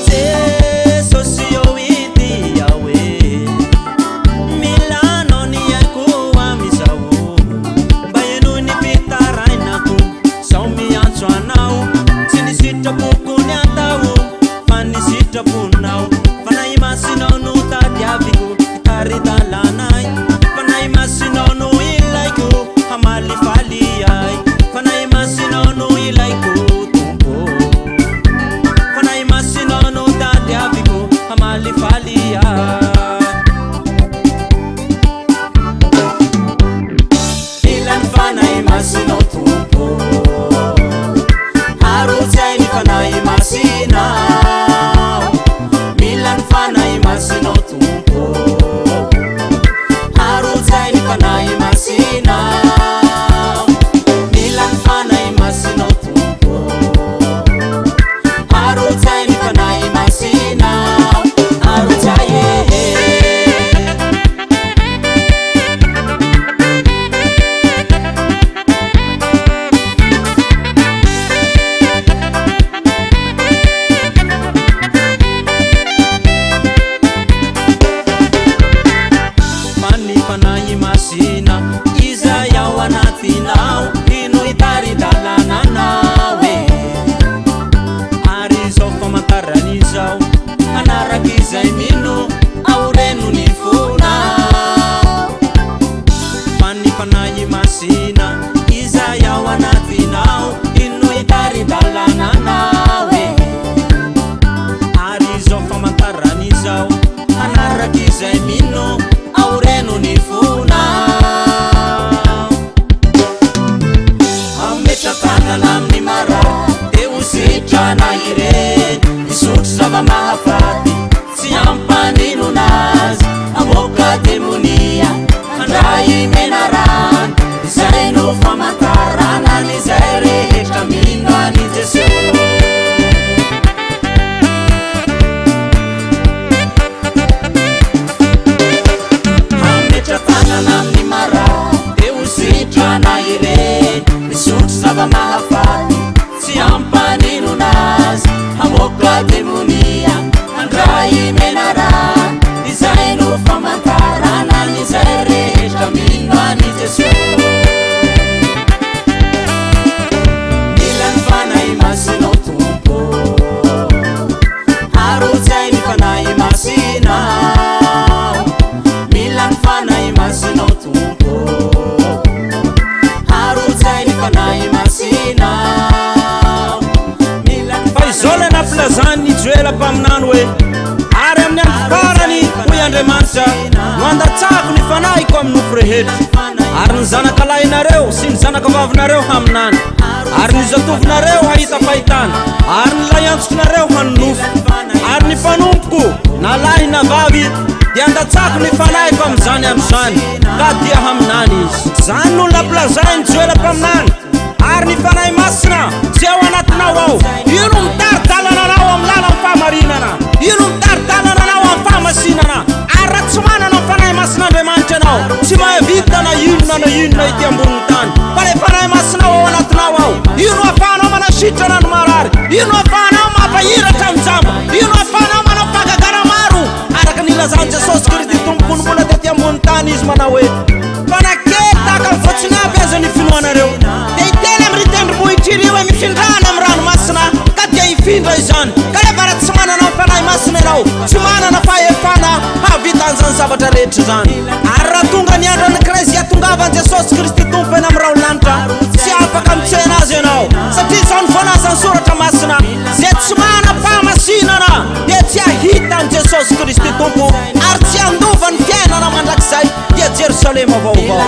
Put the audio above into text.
Jesosy ô ity aho e Mila anao ny aiko amin'izao Mba henoy ny fitarainako Zaho miantso anao Tsy ny sitrapoko ny atao Fa ny sitraponao Fanahy Masinao no tadiaviko Hitari-dalana ahy Fanahy Masinao no ilaiko Hamalifaly ahy Fanahy Masinao no ilaiko Tompo ô Fanahy Masinao no tadiaviko Hamalifaly ahy Mila ny Fanahy Masinao Tompo ô Arotsay ny Fanahy Masinao Mila ny Fanahy Masinao Tompo ô Arotsay ny Fanahy Masinao Mila ny Fanahy Masinao Tompo ô Arotsay ny Fanahy Masinao Arotsay e Fa ny Fanahy Masina izay ao anatinao ino hitari-dalana anao e Ary izao famantarana izao hanaraka izay mino aoreno ny fonao Fa ny Fanahy Masina izay ao anatinao ino hitari-dalana anao e Ary izao famantarana izao hanaraka izay mino aoreno ny fonao Hametra-tanana amin'ny marary dia ho sitrana ireny Hisotro zava-mahafaty tsy hampaninona azy Hamoaka demonia handray menarana Izay no famantarana an'izay rehetra mino an'i Jesoa. Hametra-tanana amin'ny marary dia ho sitrana ireny Misotro zava-mahafaty tsy hampaninona azy Hamoaka demonia handray menarana Izay no famantarana an'izay rehetra mino an'i Jesoa. Mila ny Fanahy Masinao Tompo ô Arotsay ny Fanahy Masinao Mila ny Fanahy Masinao Tompo ô Arotsay ny Fanahy Masinao Mila ny Fa izao ilay nampilazan'i Joela mpaminany hoe, Ary amin'ny andro farany, hoy Andriamanitra, no handatsahako ny fanahiko amin'ny nofo rehetra, ary ny zanakalahinareo sy ny zanakavavinareo haminany, ary ny zatovonareo hahita fahitana, ary ny lahiantsokinareo hanonofy, ary ny mpanompoko, na lahy na vavy, dia handatsahako ny fanahiko amin'izany andro izany, ka dia haminany izy. Izany no nampilazain'i Joela mpaminany. Ary ny Fanahy Masina izay ao anatinao ao, io no mitari-dalana anao amin'ny lalan'ny fahamarinana, io no mitari-dalana anao amin'ny fahamasinana. Ary raha tsy manana ny Fanahy Masin'Andriamanitra ianao, tsy mahavita na inona na inona ety ambonin'ny tany. Fa ilay Fanahy Masina ao anatinao ao, io no ahafahanao manasitrana ny marary, io no ahafahanao mampahiratra ny jamba, io no ahafahanao manao fahagagana maro, araka ny nilazan'i Jesosy Kristy Tompo fony mbola tety ambonin'ny tany Izy manao hoe, Fa na kely tahaka ny voatsinapy aza ny finoanareo, dia hiteny amin'ry tendrombohitra iry hoe, Mifindrà any amin'ny ranomasina, ka dia hifindra izany. Kanefa raha tsy manana ny Fanahy Masina ianao, tsy manana fahefana hahavita an'izany zavatra rehetra izany. Ary raha tonga ny andro anankiray izay hahatongavan'i Jesosy Kristy Tompo eny amin'ny rahon'ny lanitra, tsy afaka mitsena Azy ianao, satria izao no voalazan'ny Soratra Masina, Izay tsy manam-pahamasinana dia tsy hahita an'i Jesosy Kristy Tompo ary tsy handova ny fiainana mandrakizay. dia Jerosalema vaovao.